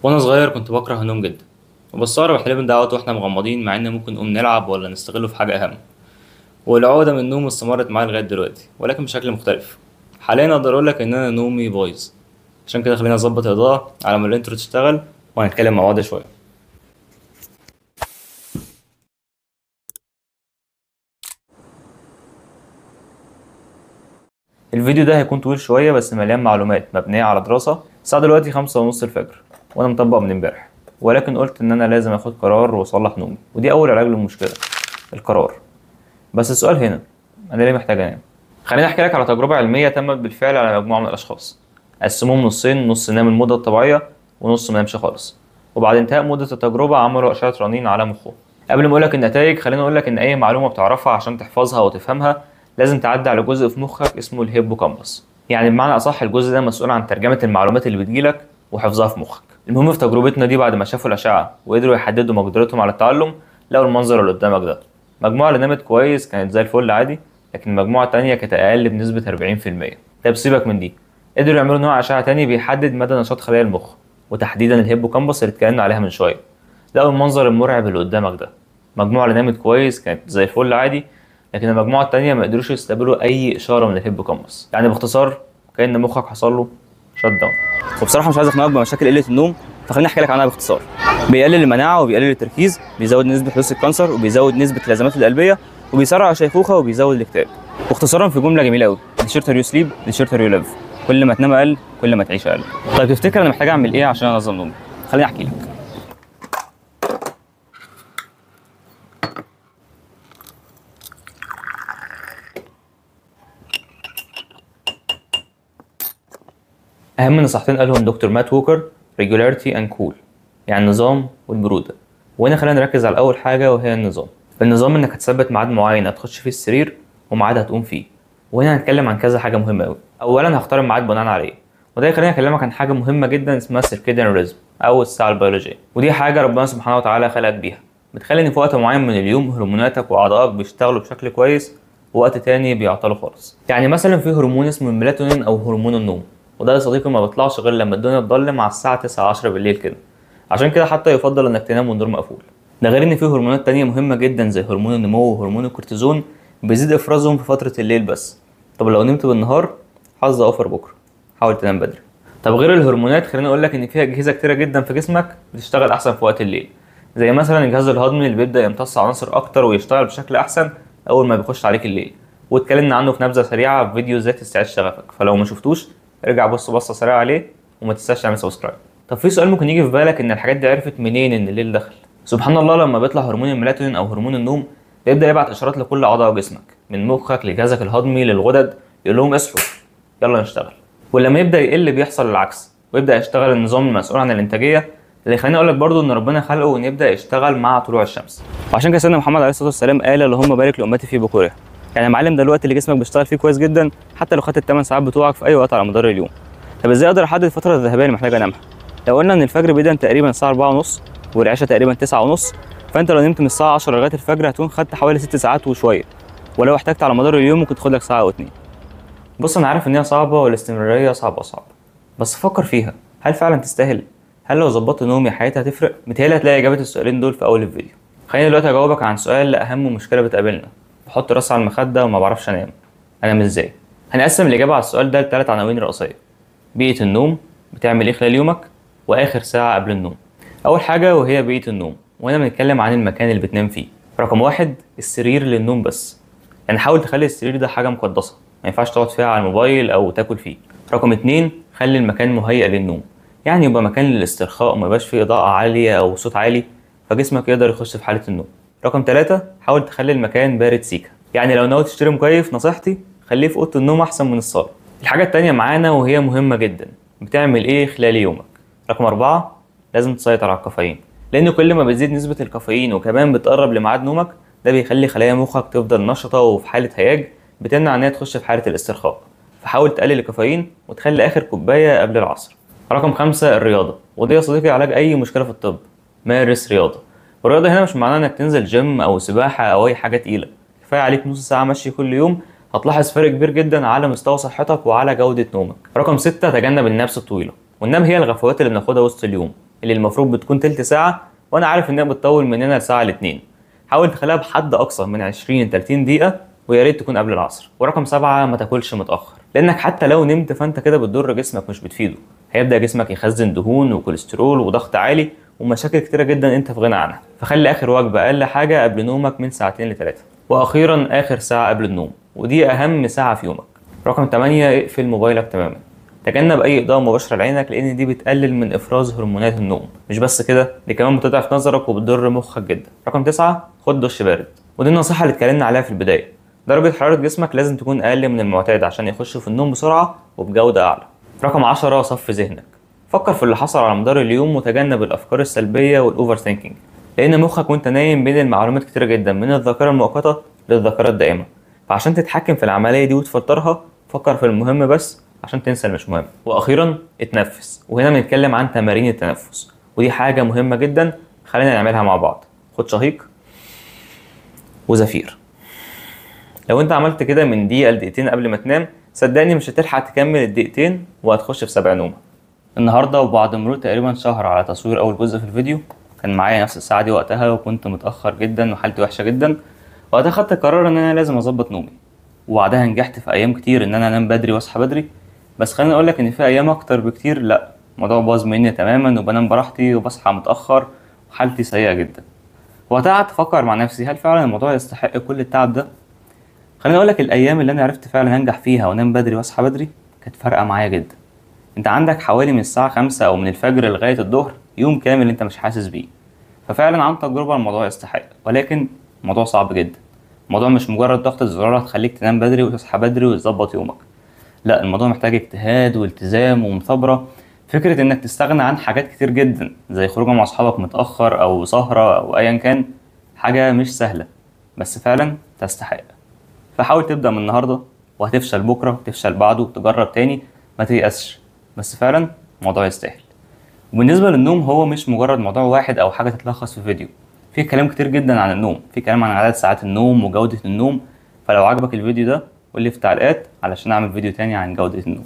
وانا صغير كنت بكره النوم جدا، وبستغرب احنا ليه بنضيع وقت واحنا مغمضين، مع ان ممكن نقوم نلعب ولا نستغله في حاجة اهم. والعقده من النوم استمرت معايا لغاية دلوقتي، ولكن بشكل مختلف. حاليا اقدر اقول لك ان انا نومي بايظ، عشان كده خلينا اظبط الاضاءة على ما ال intro تشتغل وهنتكلم مع بعض شوية. الفيديو ده هيكون طويل شوية بس مليان معلومات مبنية على دراسة. الساعة دلوقتي 5:30 الفجر وانا مطبق من امبارح، ولكن قلت ان انا لازم اخد قرار واصلح نومي، ودي اول علاج للمشكلة، القرار. بس السؤال هنا، انا ليه محتاج انام؟ خليني احكي لك على تجربه علمية تمت بالفعل على مجموعة من الاشخاص. قسموهم نصين، نص نام المدة الطبيعية ونص ما نامش خالص. وبعد انتهاء مده التجربة عملوا اشعه رنين على مخه. قبل ما اقول لك النتائج خليني اقول لك ان اي معلومة بتعرفها عشان تحفظها وتفهمها لازم تعدي على جزء في مخك اسمه ال hippocampus. يعني بمعنى اصح الجزء ده مسؤول عن ترجمه المعلومات اللي بتجيلك وحفظها في مخك. المهم في تجربتنا دي بعد ما شافوا الاشعة وقدروا يحددوا مقدرتهم على التعلم، لقوا المنظر اللي قدامك ده. مجموعة اللي نامت كويس كانت زي الفل عادي، لكن المجموعة التانية كانت اقل بنسبة 40%. طب سيبك من دي، قدروا يعملوا نوع اشعه تاني بيحدد مدى نشاط خلايا المخ، وتحديدا ال hippocampus اللي اتكلمنا عليها من شوية. لقوا المنظر المرعب اللي قدامك ده. مجموعة اللي نامت كويس كانت زي الفل عادي، لكن المجموعة التانية ما قدروش يستقبلوا اي اشارة من ال hippocampus. يعني باختصار كأن مخك حصل له shut down. وبصراحة مش عايز اقنعك بمشاكل قلة النوم، فخليني احكي لك عنها باختصار. بيقلل المناعة وبيقلل التركيز، بيزود نسبه حدوث ال cancer، وبيزود نسبه الازمات القلبية، وبيسرع الشيخوخة، وبيزود الاكتئاب. واختصارا في جملة جميلة قوي، the shorter you sleep the shorter you live. كل ما تنام اقل كل ما تعيش اقل. طيب تفتكر انا محتاج اعمل ايه عشان انظم نومي؟ خليني احكي لك. أهم نصيحتين قالهم دكتور مات ووكر، regularity and cool، يعني النظام والبرودة. وهنا خلينا نركز على أول حاجة وهي النظام. النظام إنك هتثبت ميعاد معين هتخش فيه السرير وميعاد هتقوم فيه. وهنا هنتكلم عن كذا حاجة مهمة أوي. أولا هختار الميعاد بناء على إيه؟ وده يخليني أكلمك عن حاجة مهمة جدا اسمها circadian rhythm أو الساعة البيولوجية. ودي حاجة ربنا سبحانه وتعالى خلقك بيها، بتخلي إن في وقت معين من اليوم هرموناتك وأعضائك بيشتغلوا بشكل كويس، ووقت تاني بيعطلوا خالص. يعني مثلا في هرمون اسمه الميلاتونين أو هرمون النوم، وده يا صديقي ما بيطلعش غير لما الدنيا تضلم على الساعة 9 10 بالليل كده. عشان كده حتى يفضل انك تنام والنور مقفول. ده غير ان في هرمونات تانية مهمة جدا زي هرمون النمو وهرمون الكورتيزون بيزيد افرازهم في فترة الليل بس. طب لو نمت بالنهار حظ اوفر بكرة، حاول تنام بدري. طب غير الهرمونات خليني اقول لك ان في اجهزة كتيرة جدا في جسمك بتشتغل احسن في وقت الليل، زي مثلا الجهاز الهضمي اللي بيبدأ يمتص عناصر اكتر ويشتغل بشكل احسن اول ما بيخش عليك الليل. واتكلمنا عنه في نبذة سريعة في فيديو ازاي تستعيد شغفك، فلو ما شفتوش ارجع بص بصة سريعة عليه وما تنساش تعمل subscribe. طب في سؤال ممكن يجي في بالك، ان الحاجات دي عرفت منين ان الليل دخل؟ سبحان الله، لما بيطلع هرمون الميلاتونين او هرمون النوم بيبدا يبعت اشارات لكل اعضاء جسمك، من مخك لجهازك الهضمي للغدد، يقول لهم اصحوا يلا نشتغل. ولما يبدا يقل بيحصل العكس، ويبدا يشتغل النظام المسؤول عن الانتاجية، اللي خليني اقول لك برضو ان ربنا خلقه ان يبدا يشتغل مع طلوع الشمس. وعشان كده سيدنا محمد عليه الصلاة والسلام قال اللهم بارك لامتي في بكورها. يعني يا معلم ده الوقت اللي جسمك بيشتغل فيه كويس جدا، حتى لو خدت ال8 ساعات بتوعك في اي وقت على مدار اليوم. طب ازاي اقدر احدد الفترة الذهبية اللي محتاج انامها؟ لو قلنا ان الفجر بيبدا تقريبا الساعة 4:30 والعشاء تقريبا 9:30، فانت لو نمت من الساعة 10 لغاية الفجر هتكون خدت حوالي 6 ساعات وشوية، ولو احتجت على مدار اليوم ممكن تاخد لك ساعة او 2. بص انا عارف ان هي صعبة والاستمرارية صعبة صعبة، بس فكر فيها، هل فعلا تستاهل؟ هل لو ظبطت نومي حياتي هتفرق؟ متهيألي هتلاقي اجابه السؤالين دول في اول الفيديو. خليني دلوقتي اجاوبك عن سؤال لاهم مشكلة بتقابلنا، بحط راسي على المخدة وما بعرفش انام، انام ازاي؟ هنقسم الاجابة على السؤال ده لثلاث عناوين رئيسية: بيئة النوم، بتعمل ايه خلال يومك، واخر ساعة قبل النوم. اول حاجة وهي بيئة النوم، وهنا بنتكلم عن المكان اللي بتنام فيه. رقم 1، السرير للنوم بس، يعني حاول تخلي السرير ده حاجة مقدسة، ما ينفعش تقعد فيها على الموبايل او تاكل فيه. رقم 2، خلي المكان مهيئ للنوم، يعني يبقى مكان للاسترخاء وما يبقاش فيه اضاءه عالية او صوت عالي، فجسمك يقدر يخش في حاله النوم. رقم 3، حاول تخلي المكان بارد سيكا، يعني لو ناوي تشتري مكيف نصيحتي خليه في اوضة النوم احسن من الصاله. الحاجة التانية معانا وهي مهمة جدا، بتعمل ايه خلال يومك؟ رقم 4، لازم تسيطر على الكافيين، لان كل ما بتزيد نسبه الكافيين وكمان بتقرب لميعاد نومك، ده بيخلي خلايا مخك تفضل نشطة وفي حاله هياج، بتمنع انها تخش في حاله الاسترخاء. فحاول تقلل الكافيين وتخلي اخر كوباية قبل العصر. رقم 5، الرياضة، ودي يا صديقي علاج اي مشكلة في الطب، مارس رياضة. والرياضة هنا مش معناها انك تنزل جيم او سباحة او اي حاجة تقيلة، كفاية عليك نص ساعة مشي كل يوم، هتلاحظ فرق كبير جدا على مستوى صحتك وعلى جوده نومك. رقم 6، تجنب ال naps الطويلة. وال nap هي الغفوات اللي بناخدها وسط اليوم، اللي المفروض بتكون تلت ساعة، وانا عارف انها بتطول مننا لساعة لاتنين، حاول تخليها بحد اقصى من 20 ل 30 دقيقة، ويا ريت تكون قبل العصر. ورقم 7 ما تاكلش متاخر، لانك حتى لو نمت فانت كده بتضر جسمك مش بتفيده. هيبدا جسمك يخزن دهون وكوليسترول وضغط عالي ومشاكل كتيرة جدا انت في غنى عنها. فخلي اخر وجبة اقل حاجة قبل نومك من ساعتين لثلاثة. واخيرا اخر ساعة قبل النوم، ودي اهم ساعة في يومك. رقم 8 اقفل موبايلك تماما، تجنب اي اضاءه مباشرة لعينك لان دي بتقلل من افراز هرمونات النوم. مش بس كده، دي كمان بتضعف نظرك وبتضر مخك جدا. رقم 9 خد دش بارد، ودي النصيحة اللي اتكلمنا عليها في البداية. درجه حرارة جسمك لازم تكون اقل من المعتاد عشان يخش في النوم بسرعة وبجوده اعلى. رقم 10 صف ذهنك، فكر في اللي حصل على مدار اليوم وتجنب الافكار السلبية وال overthinking، لان مخك وانت نايم بين المعلومات كتيرة جدا من الذاكرة المؤقتة للذاكرة الدائمة. فعشان تتحكم في العملية دي وتفلترها فكر في المهم بس عشان تنسى اللي مش مهم. واخيرا اتنفس، وهنا بنتكلم عن تمارين التنفس، ودي حاجة مهمة جدا خلينا نعملها مع بعض. خد شهيق وزفير. لو انت عملت كده من دقيقة لدقيقتين قبل ما تنام صدقني مش هتلحق تكمل الدقيقتين وهتخش في 7 نومه. النهارده وبعد مرور تقريبا شهر على تصوير اول جزء في الفيديو، كان معايا نفس الساعة دي وقتها وكنت متاخر جدا وحالتي وحشة جدا. وقتها خدت قرار ان انا لازم اظبط نومي، وبعدها نجحت في ايام كتير ان انا انام بدري واصحى بدري. بس خليني اقول لك ان في ايام اكتر بكتير لا، الموضوع باظ مني تماما وبنام براحتي وبصحى متاخر وحالتي سيئه جدا. وقتها قعدت افكر مع نفسي هل فعلا الموضوع يستحق كل التعب ده؟ خليني اقول لك الايام اللي انا عرفت فعلا انجح فيها وانام بدري واصحى بدري كانت فارقه معايا جدا. انت عندك حوالي من الساعة 5 او من الفجر لغاية الظهر يوم كامل انت مش حاسس بيه. ففعلا عن تجربه الموضوع يستحق، ولكن الموضوع صعب جدا. الموضوع مش مجرد ضغط الزرار هتخليك تنام بدري وتصحى بدري وتظبط يومك، لا، الموضوع محتاج اجتهاد والتزام ومثابره. فكرة انك تستغنى عن حاجات كتير جدا زي خروجه مع اصحابك متاخر او سهره او ايا كان، حاجة مش سهلة بس فعلا تستحق. فحاول تبدا من النهارده، وهتفشل بكره وتفشل بعده وتجرب تاني، ما تيأسش، بس فعلا الموضوع يستاهل. وبالنسبة للنوم هو مش مجرد موضوع واحد او حاجة تتلخص في فيديو، في كلام كتير جدا عن النوم، في كلام عن عدد ساعات النوم وجوده النوم. فلو عجبك الفيديو ده قول لي في التعليقات علشان اعمل فيديو تاني عن جوده النوم.